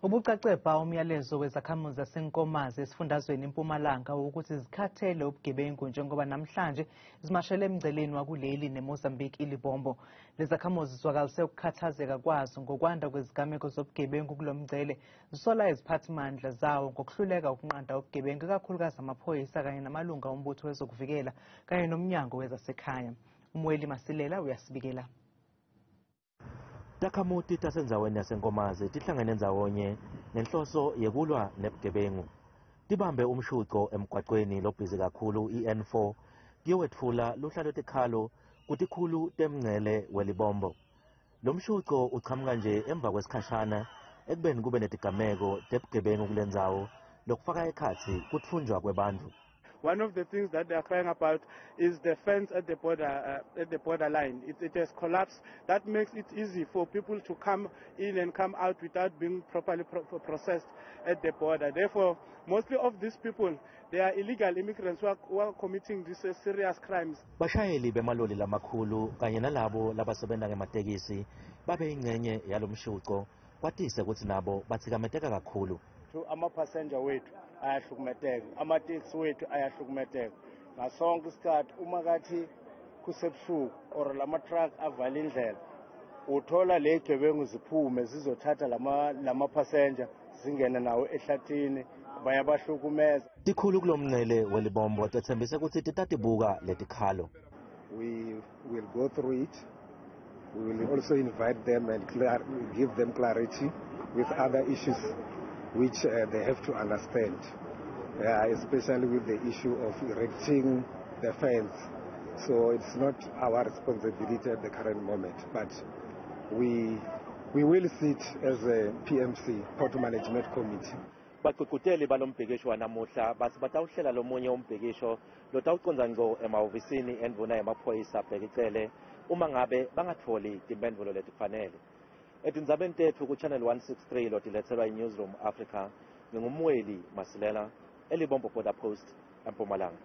Ubucace bha umyalezo wezakhamuzi zaseNkomazi esifundazweni iMpumalanga wokuthi zikhathele ubugebengu njengoba namhlanje zimashele emngceleni wakuleli neMozambique iLibombo. Lezakhamuzi zizwakalise ukukhathazeka kwazo ngokwanda kwezigameko zobugebengu kulo mngcele, zisola iziphathimandla zawo ngokuhluleka ukunqanda ubugebengu, ikakhulukazi amaphoyisa kanye namalunga ombutho wezokuvikela kanye nomnyango wezasekhaya. Umweli Masilela uyasibikela. Takhamuti tasendzaweni yaseNkomazi tihlangene ndzawonye ngenhloso yekulwa nebugebengu. Tibambe umshuco emgwaqweni lobhizi kakhulu i-N4 kuyowetfula luhla lwetikhalo kutikhulu temngcele weLibombo. Lo mshuco uchamuka nje emva kwesikhashana ekubeni kube netigameko tebugebengu kule ndzawo lokufaka ekhatsi kutfunjwa kwebantfu. One of the things that they are crying about is the fence at the border line. It has collapsed. That makes it easy for people to come in and come out without being properly processed at the border. Therefore, mostly of these people, they are illegal immigrants who are committing these serious crimes. Bashayeli bemaloli lamakhulu kanye nalabo labasebenza ngematekisi babe ingcenye yalomshuco, kwatise kutsi nabo batsikameteka kakhulu. Amaphasenja wethu ayahlukumeteka, amateksi wethu ayahlukumeteka ngasonke isikhathi. Uma kathi kusebusuku or lama-truck avala indlela, uthola le gebengu ziphume zizothatha lamaphasenja zingene nawo ehlathini, bayabahlukumeza. Tikhulu kulomncele weLibombo tetsembise kutsi titatibuka letikhalo. We will go through it. We will also invite them and give them clarity with other issues which they have to understand, especially with the issue of erecting the fence. So it's not our responsibility at the current moment, but we will sit as a PMC, Port Management Committee. Bagqugquteli balombhikisho wanamuhla bathi batawuhlela lomunye umbhikisho lotawucondza ngco emahhovisini endvuna yemaphoyisa Bheki Cele uma ngabe bangatfoli timphendvulo letifanele. Etindzabeni tetfu ku-Channel 163 lotiletselwa i-Newsroom Africa, ngingumweli Masilela eLibombo Border Post eMpumalanga.